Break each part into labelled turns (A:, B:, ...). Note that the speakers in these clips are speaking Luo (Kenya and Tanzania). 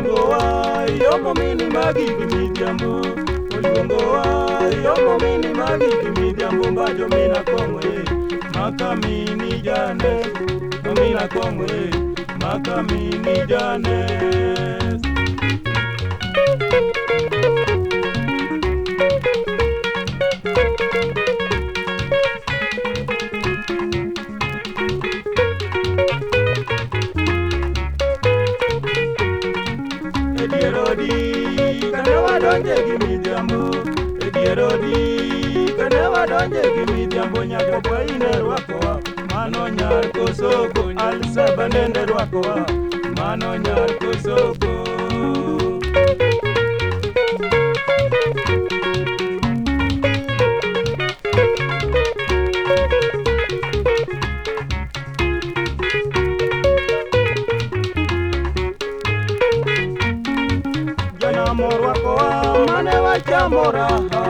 A: Oluongowa yomo mini magi gi midhiambo. Oluongowa yomo mini magi gi midhiambo mbajo mina kong'o makamini jane omina kong'o makamini jane. Edier odi kane wadonje gi midhiambo. Edier odi kane wadonje gi midhiambo nyaka bwaine rwakowa mano nyar kosoko alsaba nende rwakowa mano nyar kosoko. Janamo rwakowa mane wachamo raha.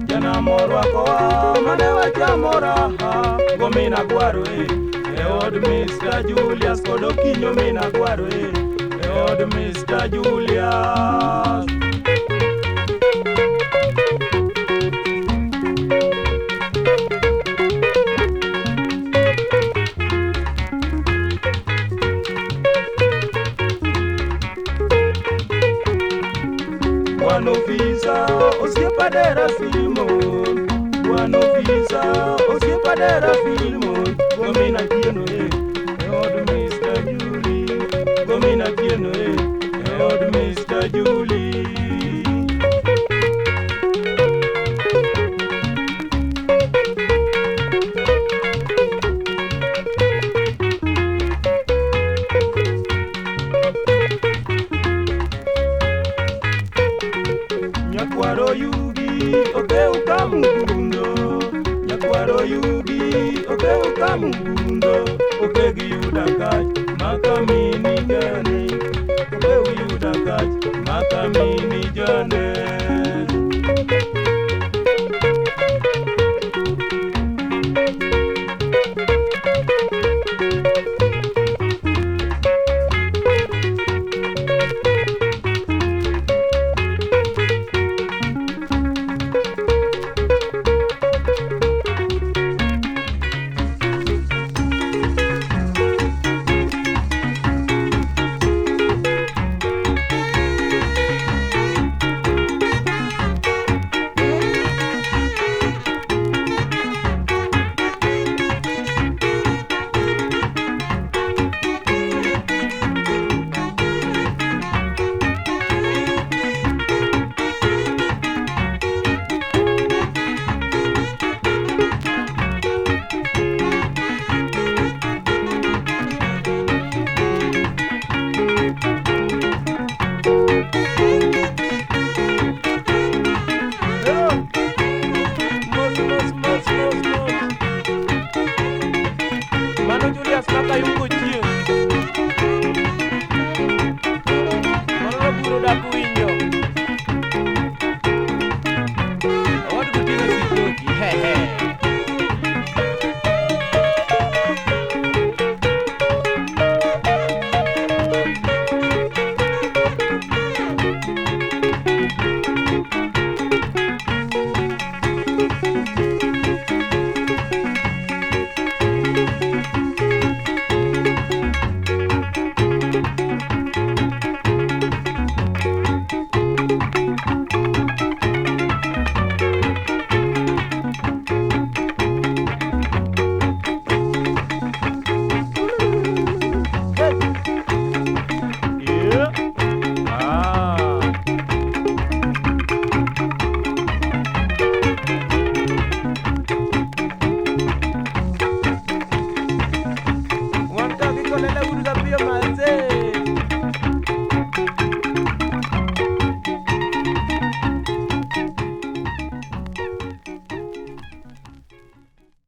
A: Janamo rwakowa mane wachamo raha. Gomina gwaro e od Mr. Julius kod okinyo mina gwaro e od Mr. Julius. Bwana ofisa osiepa dera Filimon. Bwana ofisa osiepa dera Filimon. Gomina tieno e od Mr. Julie. Gomina tieno e od Mr. Julie. Nyakwaro yugi okeu kamugundo. Nyakwaro yugi okeu kamugundo. Okegi yuda kach makamini jane. Okeu yuda kach makamini jane.